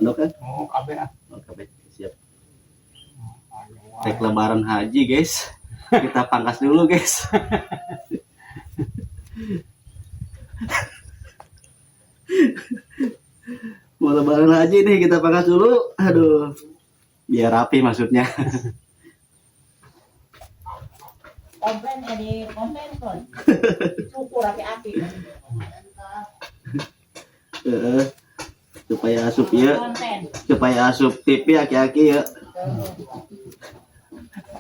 Endog kan? Oh, kabeh ah. Oh, kabeh. Siap. Rek Lebaran haji, guys. Kita pangkas dulu, guys. Mau Lebaran haji nih, kita pangkas dulu. Aduh. Biar rapi maksudnya. Komplain ya di komplain kon. Syukur api-api. Heeh. Supaya asup ya, Konten. Supaya asup TV aki-aki ya.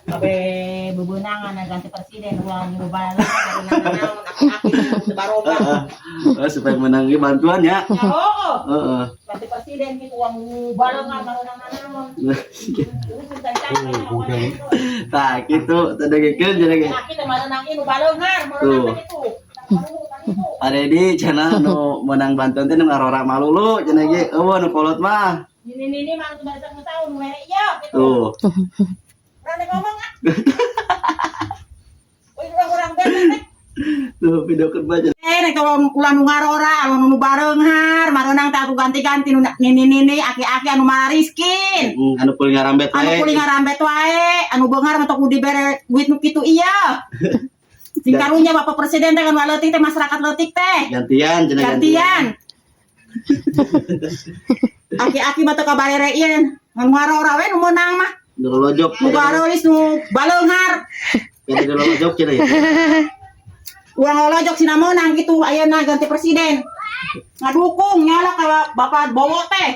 Abe bebenangan ganti presiden uang nyoba naon aki-aki sebaroga. Heeh. Supaya menangi bantuan ya. Ya oh, Heeh. ganti presiden gitu uang barengan barengan naon. Nah, gitu tadi gitu jadi Aki teh marenang nu barengan, Tuh. marenang itu. Pak Dedi cenah nu menang bantuan teh nu ngarora malulu cenah ge eueuh nu kolot mah. Ini ini mah nu basa tahun nu mere ieu gitu. Tuh. Rane ngomong ah. Wih, urang-urang bete teh. Tuh video kerba. Eh, nek kalau ulah nu ngarora, anu nu bareunghar, mareunang teh atuh ganti-ganti nu nini-nini aki-aki anu mariskin. Anu kuling ngarambet Anu wae. kuling ngarambet wae, anu beunghar mah tok dibere duit nu kitu ieu. Sing karunya Bapak Presiden teh kan leutik teh, masyarakat leutik teh. Gantian cenah. Gantian. Aki-aki mah teu kabarere ieu, ngan ngarora we nu meunang mah. Nu lolojok. Nu garolis nu baleunghar. Ganti nu lolojok cenah ya. Urang lolojok sina meunang gitu ayeuna ganti presiden. Ngadukung nyala ka Bapak Bowo teh.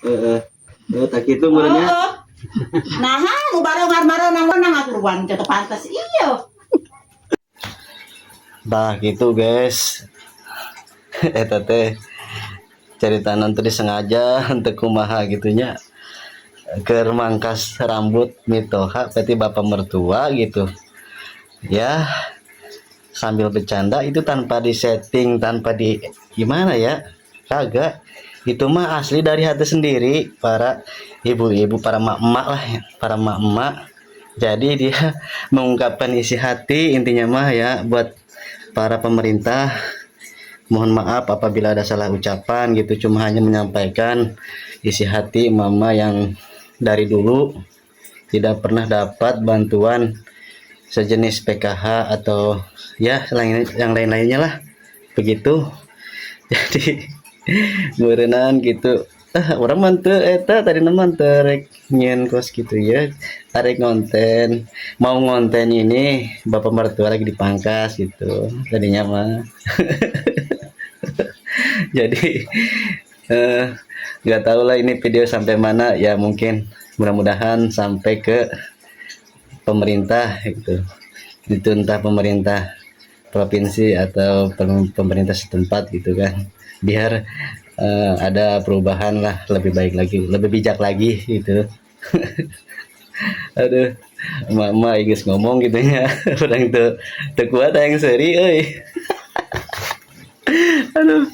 Heeh. Heeh, tak kitu meureun nya. Heeh. Nah, nu barengan barengan menang atuh wan teu pantes iya. Nah, gitu, guys. Eta teh cerita nanti disengaja untuk kumaha gitunya keur mangkas rambut mitoha berarti bapak mertua gitu ya, sambil bercanda itu tanpa disetting, tanpa di gimana ya, kagak, itu mah asli dari hati sendiri para ibu-ibu, para mak-emak lah ya, para mak-emak. Jadi dia mengungkapkan isi hati intinya mah ya. Buat para pemerintah, mohon maaf apabila ada salah ucapan gitu, cuma hanya menyampaikan isi hati mama yang dari dulu tidak pernah dapat bantuan sejenis PKH atau ya selain yang lain-lainnya lah begitu. Jadi meureunan gitu ah, urang mah teu eta tadi mah teu rek nyieun kos gitu ya, tarik ngonten, mau ngonten ini bapak mertua lagi dipangkas gitu tadinya mah. Jadi nggak tahu lah ini video sampai mana ya, mungkin mudah-mudahan sampai ke pemerintah gitu, itu entah pemerintah provinsi atau pemerintah setempat gitu kan, biar ada perubahan lah, lebih baik lagi, lebih bijak lagi gitu. Aduh, mama geus ngomong gitu ya, urang teu teu kuat yang seri euy. Aduh.